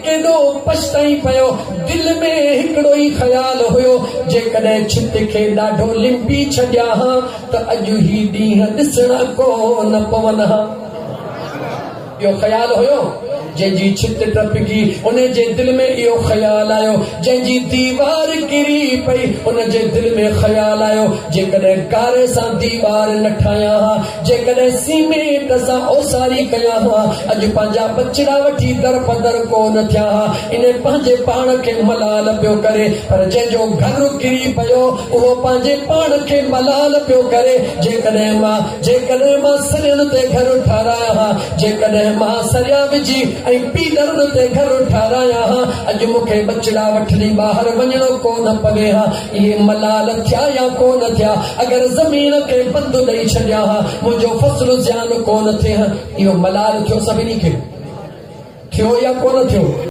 ڪيڏو پڇتائين پيو. دل ۾ هڪڙو ئي خيال هيو، جيڪڏهن ڇت کي ڏاڍو لنبي ڇڏيان ها ته اڄ هي ڏينهن ڏسڻا ڪو نه پون ها. اهو خيال هيو. جنهن جي ڇت ٽپڪي، ان جي دل ۾ اهو خيال آيو. جنهن جي ديوار ڪري پئي، ان جي دل ۾ خيال آيو، جيڪڏهن گاري سان ديوار نه ٺاهيان ها، جيڪڏهن سيمينٽ سان اوساري ڪيان ها، اڄ پنهنجا ٻچڙا وٺي درپدر ڪو نه ٿيان ها. انهي پنهنجي پاڻ کي ملال پيو ڪري، پر جنهن جو گهر ڪري پيو، اهو پنهنجي پاڻ کي ملال پيو ڪري، جيڪڏهن مان، جيڪڏهن مان سرين تي گهر ٺهرايان ها، جيڪڏهن مان سريا وجهي ۽ پيلرن تي گهر ٺهرايان ها، اڄ مون کي ٻچڙا وٺڻي ٻاهر وڃڻو ڪو نه پوي ها. اهي ملال ٿيا يا ڪو نه ٿيا؟ اگر زمين کي بند ڏئي ڇڏيان ها، منهنجو فصل زيان ڪو نه ٿئي ها. اهو ملال ٿيو سڀني کي؟ ٿيو يا ڪو نه ٿيو؟